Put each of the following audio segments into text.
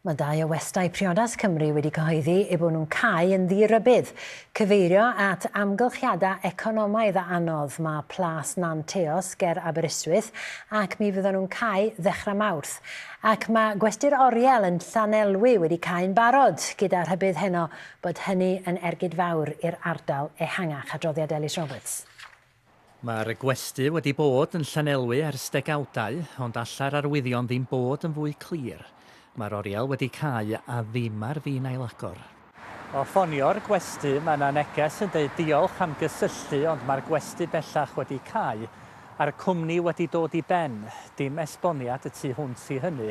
Mae dau o westai priodas Cymru wedi cyhoeddi eu bod nhw'n cau yn ddi-rybudd. Cyfeirio at amgylchiadau economaidd a anodd mae Plas Nanteos ger Aberystwyth ac mi fyddan nhw'n cau ddechrau Mawrth. Ac mae Gwesty'r Oriel yn Llanelwy wedi cau'n barod, gyda rhybudd heno bod hynny yn ergyd fawr i'r ardal ehangach. Adroddiad Elis Roberts. Mae'r gwesty wedi bod yn Llanelwy ers degawdau, ond alla'r arwyddion ddim bod yn fwy clir. Mae'r oriel wedi cau a ddim ar fin ailagor. O ffonio'r gwesty, mae yna neges yn deud diolch am gysylltu, ond mae'r gwesty bellach wedi cau a'r cwmni wedi dod i ben. Dim esboniad y tu hwnt i hynny.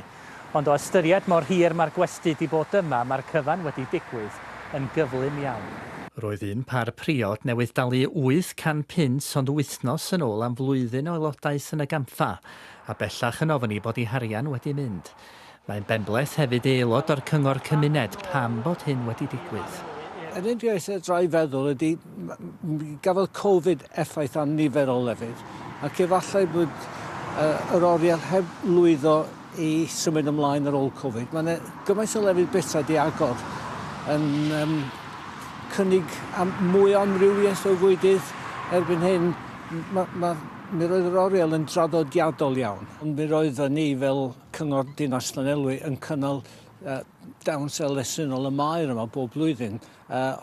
Ond o ystyried mor hir mae'r gwesty 'di bod yma, mae'r cyfan wedi digwydd yn gyflym iawn. Roedd un par priod newydd dalu 800 punt ond wythnos yn ôl am flwyddyn o aelodaeth yn y gampfa, a bellach yn ofni bod ei harian wedi mynd. Mae'n benbleth hefyd i aelod o'r Cyngor Cymuned pam bod hyn wedi digwydd. Yr unig beth fedra i feddwl ydy, gafodd Covid effaith ar nifer o lefydd, ac efallai bod yr oriel heb lwyddo i symud ymlaen ar ôl Covid. Mae yna gymaint o lefydd byta 'di agor yn um, cynnig am, mwy o amrywiaeth o fwydydd erbyn hyn. Ma, ma, mi roedd yr oriel yn draddodiadol iawn, ond mi roedden ni fel Cyngor Dinas Llanelwy yn cynnal dawns elusennol y maer yma bob blwyddyn,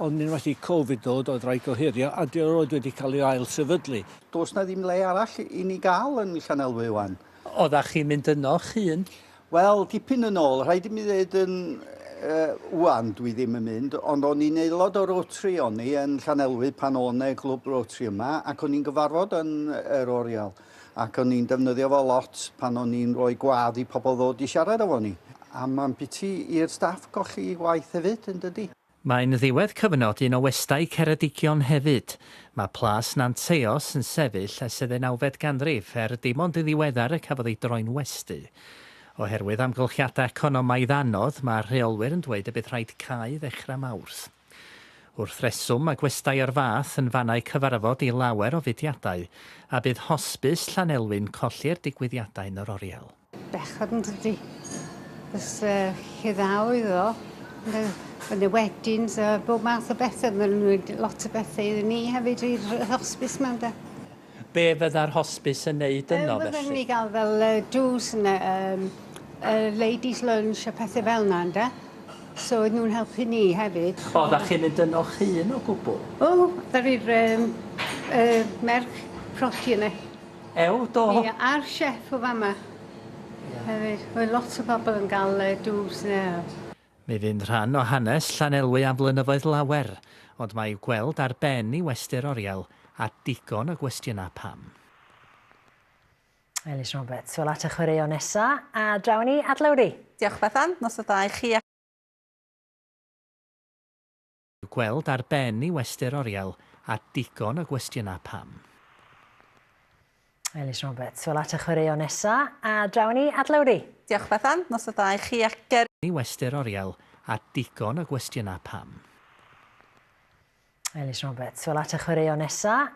ond unwaith i Covid dod oedd rhaid gohirio a 'di o erioed wedi cael ei ail sefydlu. Does 'na ddim le arall i ni gael yn Llanelwy 'wan. Oeddach chi'n mynd yno'ch hun? Wel, dipyn yn ôl, rhaid i mi ddweud yn wan dwi ddim yn mynd, ond o'n i'n aelod o Rotary o'n i yn Llanelwy pan o'n 'ne glwb Rotary yma, ac o'n i'n gyfarfod yn yr oriel. Ac o'n i'n defnyddio fo lot pan o'n i'n rhoi gwadd i pobl ddod i siarad efo ni. A mae'n biti i'r staff golli gwaith hefyd, yn dydi? Mae'n ddiwedd cyfnod un o westai Ceredigion hefyd. Mae Plas Nanteos yn sefyll ers y ddeunawfed ganrif, er dim ond yn ddiweddar y cafodd ei droi'n westy. Oherwydd amgylchiadau economaidd anodd, mae'r rheolwyr yn dweud y bydd rhaid cau ddechrau Mawrth. Wrth reswm, mae gwestai o'r fath yn fannau cyfarfod i lawer o fudiadau, a bydd Hosbis Llanelwy'n colli'r digwyddiadau yn yr oriel. Bechod yn dydi? Cos lle dda oedd o. Yn y weddings a bob math o bethau. Maen nhw'n lot o bethau iddyn ni hefyd i'r hospice 'ma ynde. Be fydda'r hospice yn neud yno felly? Fydden ni gael fel dos yn ladies lunch a pethau fel 'na ynde. So oedden nhw'n helpu ni hefyd. Oeddach chi'n mynd yno'ch hun o gwbl? O, ddaru'r merch prodi yna. Ew, do? Ie, a'r chef o fama. Hefyd. Oedd lot o bobl yn gael dos yna. Mi fu'n rhan o hanes Llanelwy am flynyddoedd lawer, ond mae i'w gweld ar ben i westy'r oriel a digon o gwestiynau pam. Elis Roberts, wel at y chwaraeon nesa, a draw ni at Lowri. Diolch Bethan, nos dda i chi. Gweld ar ben i westy'r oriel a digon o gwestiynau pam. Elis Roberts, wel at y chwaraeon nesa, a draw ni at Lowri. Diolch Bethan, nos dda i chi ac I westy'r oriel a digon o gwestiynau pam. Elis Roberts, wel at y chwaraeon nesa.